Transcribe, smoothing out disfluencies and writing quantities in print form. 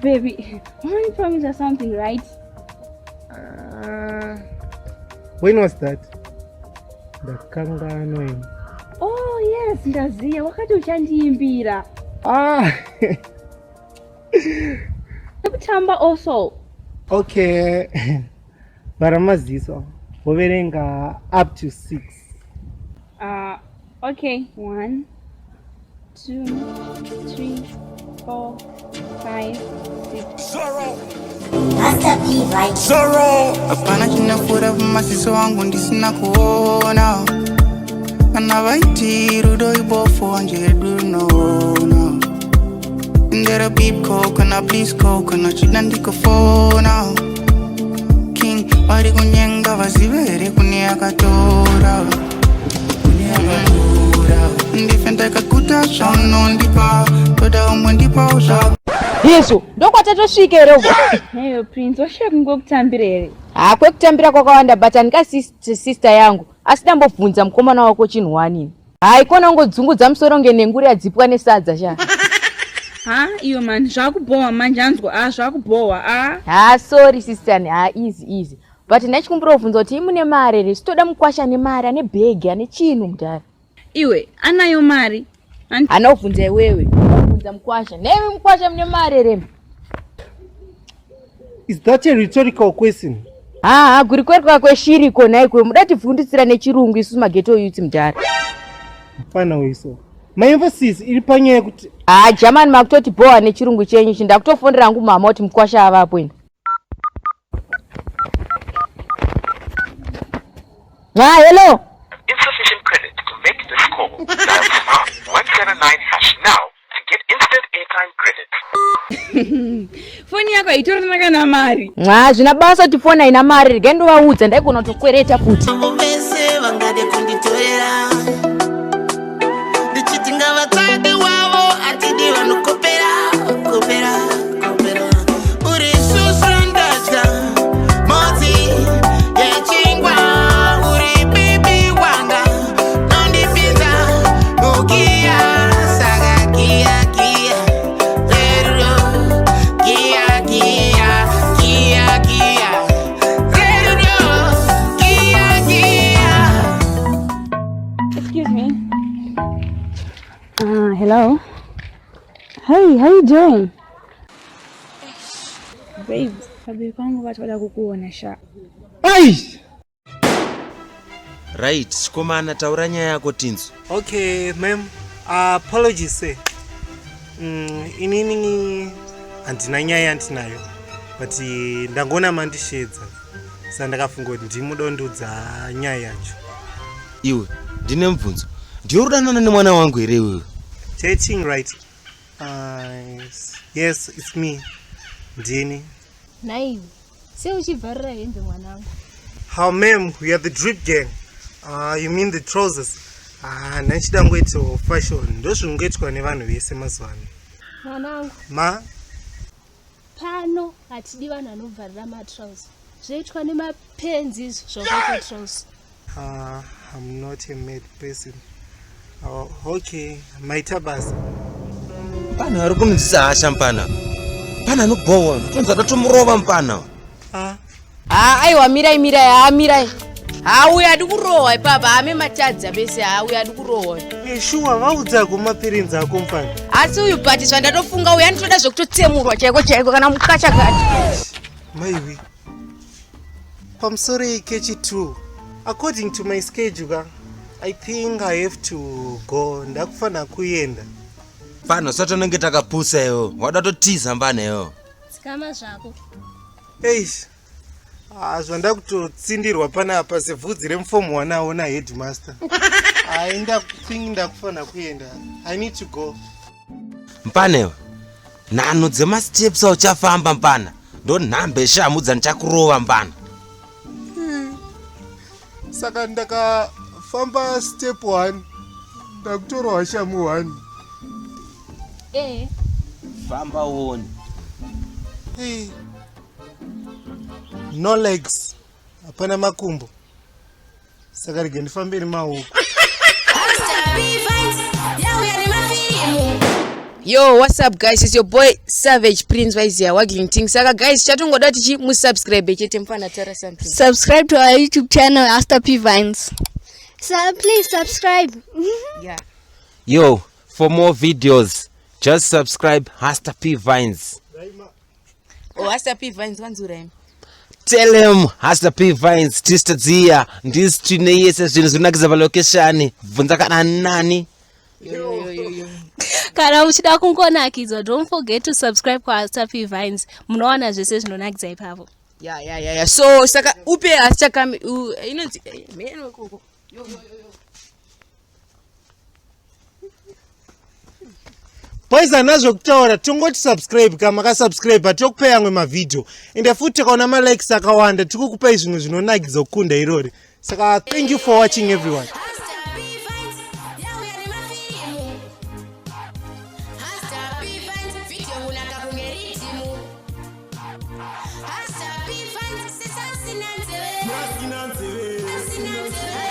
Baby, why promise something, right? When was that? Ndakanganwa ini. Oh yes, ndaziya wakati uchandiimbira. Ah. Nekutamba also. Okay. Vhara maziso. Woverenga up to 6. Okay. 1 2 3 4 5 6. Master P right. Zorro. Hapana chinofura pamaziso angu ndisina kuona. Kana vaiti rudo ibofu wanje runoona. Ndera beep ko kana please ko kana chida ndikufona. King vari kunyenga vazive here kune akatora. Kune akatora. Ndife ndakakuta zvaunondipa. Toda umwe ndipawo zvako. Yesu, ndokwatatosvika here uko? Hey, Prince, washaya kungokutambira here? Ha, kwekutambira kwakawanda but handika sister yangu. Asi ndambobvunza mukomana wako chinhu wani. Hai, kona ungodzungudza musoro ngenenguri yadzipwa nesadza sha. Ha, iyo man, zvakubhowa manje anzwa, ah, zvakubhowa, ah. Ha, sorry sister, ha, easy easy. But ndachikumbira kubvunza kuti imune mari here? Sitoda mukwasha ane mari, ane bhegi, ane chinhu mudhara. Iwe, anayo mari. Hana kubvunza iwewe, kubvunza mukwasha. Newe mukwasha mune mari here? Is that a rhetorical question? Ha, ha, guri kwerwa kweshiri kona ikwe. Muda tivhunditsira nechirungu isu mageto youth mudhara. Mfana weso. My emphasis iri panyaya yekuti Ha, German makutoti bhowa nechirungu chenyu ichi. Ndakutofonera hangu mama kuti mukwasha avapo ini. Ha, hello. Insufficient credit to make this call. Dial star 179 hash now to get instant airtime credit. Foni yako haitorina kana mari. Ha, zvina basa kuti foni haina mari. Regai ndovaudza ndaigona kutokwereta futi. Vese vangade kunditorera. Ndichiti ngavatsvage wavo atidi vanokopera, kopera, kopera. Uri shusha ndatya, motsi yechingwa. Uri bibi wanga, nondipinza mugiya. Saka giya, giya, rerudo, giya, giya, giya, giya. Rerudo, giya, giya. Excuse me. Hello. Hey, how you doing? Babes, vabereki vangu vati vada kukuona sha. Ai! Right, chikomana taura nyaya yako tinzwe. Okay, ma'am. Apologies sir. Inini handina nyaya yandinayo. But ndangona mandishedza. Saka ndakafunga kuti ndimudondudza nyaya yacho. Iwe, ndine mubvunzo. Ndiwe urudanana nemwana wangu here iwewe? Dating, right? Yes, it's me. Ndini. Naiwe, sei uchibvarira hembe mwanangu? How ma'am, we are the drip gang. You mean the trousers? Ah, ndachida ngoitawo fashion. Ndozvingoitwa nevanhu vese mazuva ano. Mwanangu. Ma? Pano hatidi vanhu vanobvarira matrousers. Zvoitwa nemapenzi izvo zvakaita trousers. I'm not a mad person. Oh, okay, maita basa. Pana ari kunzisa hasha mpana. Pana anobhowa, tonza tatomurova mpana. Ah. Ha, aiwa mirai mirai, ha mirai. Ha, uyu adi kurohwa ipapa, ame matadza bese, ha uyu adi kurohwa. Shuwa vaudza kumapirinzi ako mfana. Asi uyu but zvandatofunga uyu anotoda zvekutotsemurwa chaiko chaiko kana mukachakati. Maiwi. Pamusoro ikechi 2. According to my schedule, I think I have to go. Ndakufana kuenda. Mfana usati unenge takapusa iwe. Wada totiza mfana iwe. Tsikama zvako. Eish. Ah, zvandakutotsindirwa panapa sevhudzi remufomu wanawo na headmaster. I think ndakufana kuenda. I need to go. Mfana iwe. Nhano dzemasteps auchafamba mfana. Ndo nhambe shamhu dzandichakurova mfana. Saka ndakafamba step 1 ndakutorwa shamu 1. Famba uone. Hey. No legs. Hapana makumbo. Saka rege ndifambe nemaoko. Yo, what's up guys? It's your boy Savage Prince Vaizia Waggling Ting. Saka guys, chatongoda tichi musubscribe chete mfana tara something. Subscribe to our YouTube channel, Asta P Vines. So please subscribe. Yeah. Yo, for more videos, just subscribe Hasta P Vines. Oh, Asta P Vines vanzura imi. Tell him Hasta P Vines tista dziya ndisi tine yese zvinhu zvinonakidza palokeshani bvunza kana nani. Yo, yo, yo, yo. Kana uchida kungonakidzwa, don't forget to subscribe kwaAsta P Vines. Munowana zvese zvinonakidza ipapo. Yeah, yeah, yeah, yeah. So saka upe Asta kami inonzi meno ikoko. Yo, yo, yo, yo. Boys hana zvekutaura, tongoti subscribe ka makasubscribe tokupei amwe mavhidhiyo, ende futi tikaona malikes akawanda tikukupai zvinhu zvinonakidza kukunda irori. Saka thank you for watching, everyone. Asina nzeve.